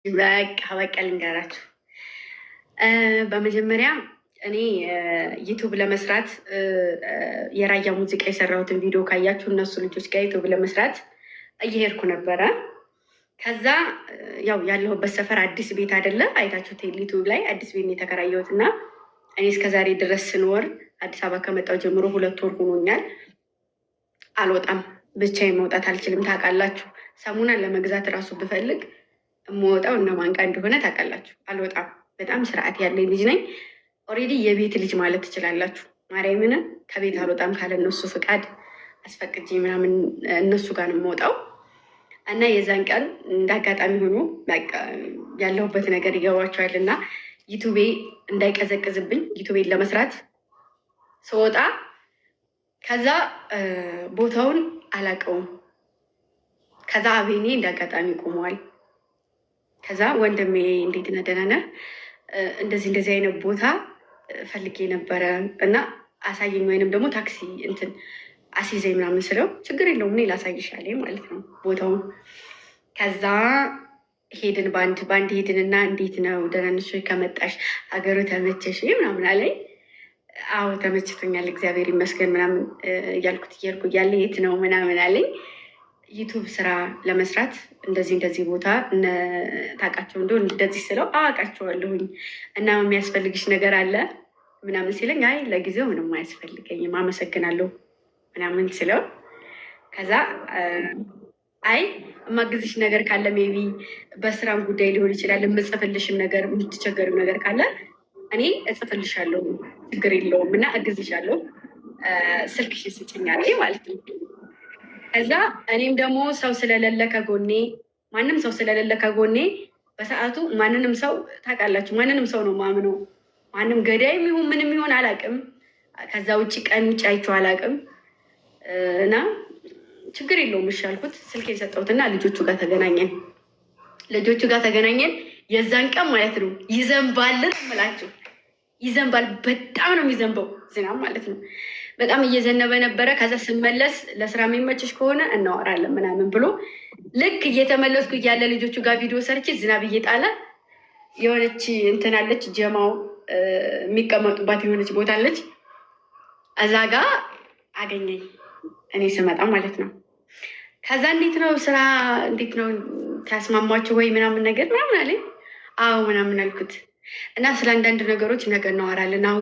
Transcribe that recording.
በቃ በቃ ልንገራችሁ። በመጀመሪያ እኔ YouTube ለመስራት የራያ ሙዚቃ የሰራሁትን ቪዲዮ ካያችሁ እነሱ ልጆች ጋር YouTube ለመስራት እየሄድኩ ነበረ። ከዛ ያው ያለሁበት ሰፈር አዲስ ቤት አይደለ፣ አይታችሁት YouTube ላይ አዲስ ቤት ነው የተከራየሁት እና እኔ እስከዛሬ ድረስ ስኖር አዲስ አበባ ከመጣሁ ጀምሮ 2 ወር ሆኖኛል። አልወጣም፣ ብቻዬን መውጣት አልችልም። ታውቃላችሁ፣ ሳሙናን ለመግዛት እራሱ ብፈልግ የምወጣው እነማን ጋር እንደሆነ ታውቃላችሁ። አልወጣም። በጣም ስርዓት ያለኝ ልጅ ነኝ። Already የቤት ልጅ ማለት ትችላላችሁ። ማርያምን ከቤት አልወጣም ካለ እነሱ ፍቃድ አስፈቅጄ ምናምን እነሱ ጋር ነው የምወጣው። እና የዛን ቀን እንደ አጋጣሚ ሆኖ በቃ ያለሁበት ነገር ይገባቸዋል እና YouTube ኤ እንዳይቀዘቅዝብኝ YouTube ኤን ለመስራት ስወጣ ከዛ ቦታውን አላውቀውም። ከዛ አቤኔ እንደ አጋጣሚ ቆመዋል። ከዛ ወንድሜ እንዴት ነህ ደህና ነህ? እንደዚህ እንደዚህ አይነት ቦታ ፈልጌ ነበረ እና አሳየኝ ወይንም ደግሞ ታክሲ እንትን አስይዘኝ ምናምን ስለው ችግር የለውም እኔ ላሳይሻለሁ ማለት ነው ቦታውን። ከዛ ሄድን፣ በአንድ በአንድ ሄድንና እንዴት ነው ደህና ነሽ ወይ? ከመጣሽ አገሩ ተመቸሽ ምናምን አለኝ። አዎ ተመችቶኛል እግዚአብሔር ይመስገን ምናምን እያልኩት እያልኩ እያለ የት ነው ምናምን አለኝ። YouTube ስራ ለመስራት እንደዚህ እንደዚህ ቦታ ታውቃቸው እንደሆን እንደዚህ ስለው አውቃቸዋለሁኝ እና የሚያስፈልግሽ ነገር አለ ምናምን ሲለኝ አይ ለጊዜው ምንም አያስፈልገኝም አመሰግናለሁ ምናምን ስለው ከዛ አይ የማግዝሽ ነገር ካለ maybe በስራም ጉዳይ ሊሆን ይችላል፣ የምጽፍልሽም ነገር የምትቸገሪው ነገር ካለ እኔ እጽፍልሻለሁ፣ ችግር የለውም እና እግዝሻለሁ፣ ስልክሽን ስጭኝ አለኝ ማለት ነው። ከዛ እኔም ደግሞ ሰው ስለሌለ ከጎኔ፣ ማንም ሰው ስለሌለ ከጎኔ በሰዓቱ ማንንም ሰው ታውቃላችሁ፣ ማንንም ሰው ነው ማምነው። ማንም ገዳይም ይሁን ምንም ይሁን አላውቅም። ከዛ ውጭ ቀን ውጭ አይቼው አላውቅም እና ችግር የለውም እሺ አልኩት። ስልኬን ሰጠሁትና ልጆቹ ጋር ተገናኘን። ልጆቹ ጋር ተገናኘን። የዛን ቀን ማለት ነው ይዘንባልን እምላችሁ ይዘንባል። በጣም ነው የሚዘንበው ዝናብ ማለት ነው። በጣም እየዘነበ ነበረ። ከዛ ስመለስ ለስራ የሚመችሽ ከሆነ እናወራለን ምናምን ብሎ ልክ እየተመለስኩ እያለ ልጆቹ ጋር ቪዲዮ ሰርቼ ዝናብ እየጣለ የሆነች እንትን አለች፣ ጀማው የሚቀመጡባት የሆነች ቦታ አለች። እዛ ጋ አገኘኝ እኔ ስመጣ ማለት ነው። ከዛ እንዴት ነው ስራ እንዴት ነው ታስማሟቸው ወይ ምናምን ነገር ምናምን አለኝ። አዎ ምናምን አልኩት እና ስለ አንዳንድ ነገሮች ነገ እናወራለን አሁን